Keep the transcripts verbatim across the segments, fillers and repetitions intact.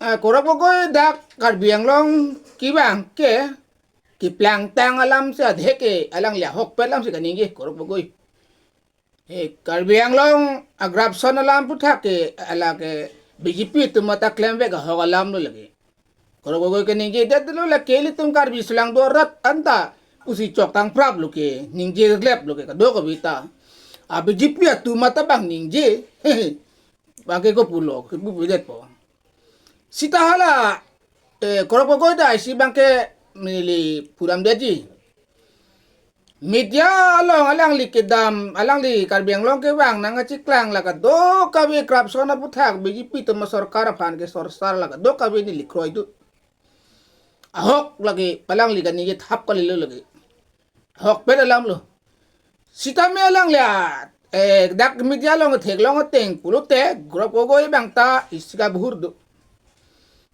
Ah, Gaurav Gogoi dak Karbi Anglong kevang ke keplangtang alam si adhe ke alangli ahokpet alam si kaningje Gaurav Gogoi. Eh, Karbi Anglong agrapson alam aputhak ke ala ke B J P atum ta klemvek ahok alam lo lake. Gaurav Gogoi kaningjedet lo lake ilitum Karbi sulang do rat anta pusi choktang prap lo ke ningje lep lo ke kadokave ta. A B J P atum ta bang ningje. Bang ke kopulo, kepu pidetpo. Sita hala, eh, Gaurav Gogoi ta isi bang ke neli pudamdetji. Media along alangli kedam, alangli Karbi Anglong kevang nangkacheklang la kadokave corruption aputhak B J P atum sorkar aphan ke sorsar la kadokave neli kroidun. Ahok lake alangli kaningje thap kalilo lake. Ahokpet alam lo. Sitame alangli a, eh, dak media along theklong ateng pulote Gaurav Gogoi bang ta isi kabhur do.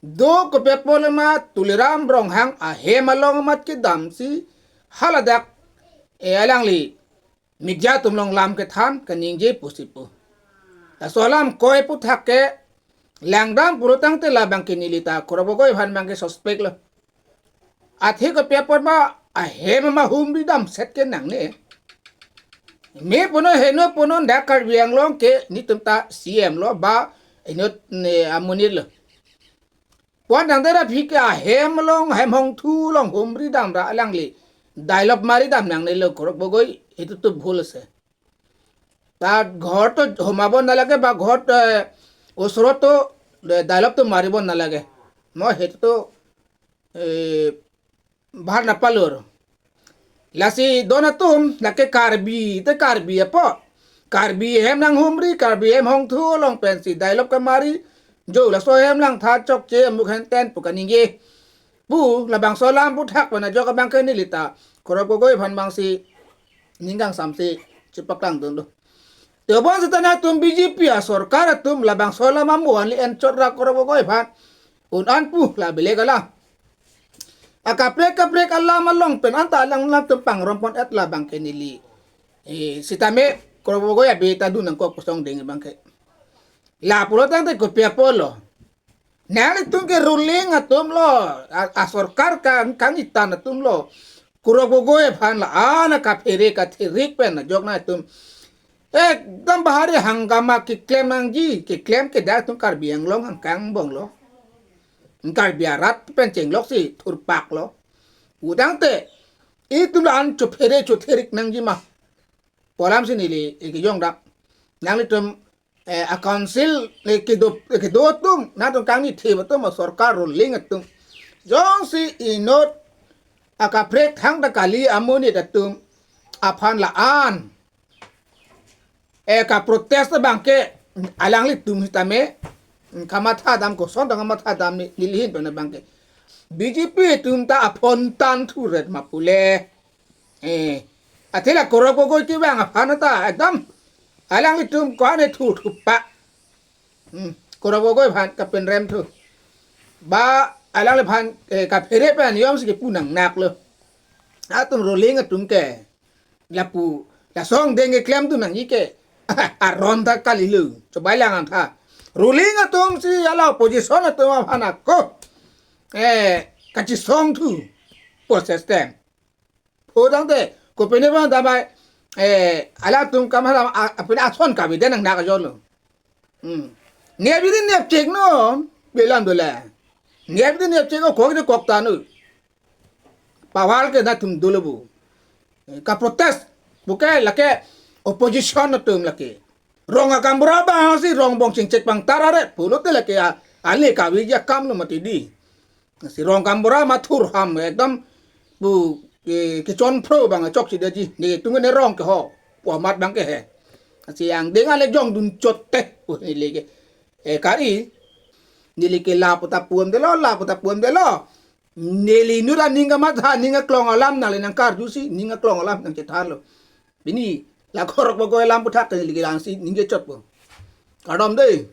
Do kopi apot ma Tuliram Ronghang ahem along amat kedamsi haladak, eh, alangli media atum along lam kethan kaningje pusi pu. Laso alam koi aputhak ke langdam pulotangte labang ke neli ta Gaurav Gogoi aphan bang ke suspect lo. Athe kopi apot ma ahem ma humri damset ke nangne. Me punon heno punon dak Karbi Anglong ke netum ta C M lo ba inut ne amonit lo. Puan dang dera phi ke ahem along hem hongthu along humri dam ra alangli dialogue mari dam nangnelo Gaurav Gogoi, itu tu bhul ase. Ta ghor to homabo nalage ba ghor, eh, osoro to, eh, dialogue to maribo nalage. Mo hetu to, eh, bhar napalur. Lasi don atum lake Karbi te Karbi apo. Karbi hem nanghumri, Karbi hem hongthu along pensi dialogue kemari. Jo laso hem langtha chokche amuk henten pu kaningje. Pu labangso alam aputhak pen ajok abang ke neli ta Gaurav Gogoi aphan bangsi ning kangsamsi chepaklangdun lo. Tebon seta nangtum B J P asorkar atum labangso alam amu anli enchot ra Gaurav Gogoi aphan un-an pu la belek alam. Akaprek kaprek alam along pen anta alanglitum pangrompon-et labang ke neli. Eh, sitame Gaurav Gogoi abi ta dun nangkok pusong ding bang ke. La pulotangte kopi apotlo. Nanglitum ke ruling atum lo, a, asorkar kang, kangitan atum lo. Gaurav Gogoi aphan la-an kaphere katherik pen ajok nangtum. Ekdam bahari hangama keklem nangji, keklem ke dak atum Karbi Anglong hangkang bong lo. Karbi arat pen chenglok si thurpak lo. Pulotangte, itum la-an chophere chotherik nangji ma. Pu alam si neli, eh, kejong dak. Nanglitum, eh, a council, eh, kedo, eh, kedo atum, nangtum kangni thip atum, sorkar ruling atum. Jongsi inut akaprek thangta kali amonit atum aphan la-an. Eh, kaprotest abang ke alanglitum sitame kamatha dam koson ta kamatha dam ne, neli hin pen abang ke. B J P atum ta aphontan thuret ma pule. Eh, athe la Gaurav Gogoi kevang aphan ta ekdam alanglitum ko-an ne thu thupa. Hmm, Gaurav Gogoi aphan kapenrem thu. Ba alangliphan, eh, kaphere pen yom si kepu nangnaklo. Atum ruling atum ke lapu lasong deng keklemdun nangji ke aron ta kalilo. Chobai lang antha. Ruling atum si ala opposition atum aphan ako, eh, kachesong thu process tem. Pulotangte, kopine bang damai, eh, alatum kam hala, a, apine ason kaveden nangnak ajolo. Hmm. Nep bidi nep chek non, belam dole. Nep bidi nep chek o kok de kok tanu. Pawal ke nangtum dolo bu. Eh, kaprotest, buke lake opposition atum lake. Rong akam bura bang si rong bong chingchek bang tarare, pulote lake a, ale kaviji akam lo mati di. Si rong gaonbura ma thurham ekdam bu, eh, kechonphro bang chokche detji. Netum ne rong ke ho. Pu amat bang ke he. Si angdeng ale jongdun chot te. Pu neli ke. Eh, kari. Neli ke lapu ta pu-amdetlo, lapu ta pu-amdetlo. Neli inut aning kamatha, ning aklong alam nangli nangkarjusi, ning aklong alam nangchethanlo. Pini la Gaurav Gogoi alam aputhak neli kelang si ningje chotpo. Kardom dei.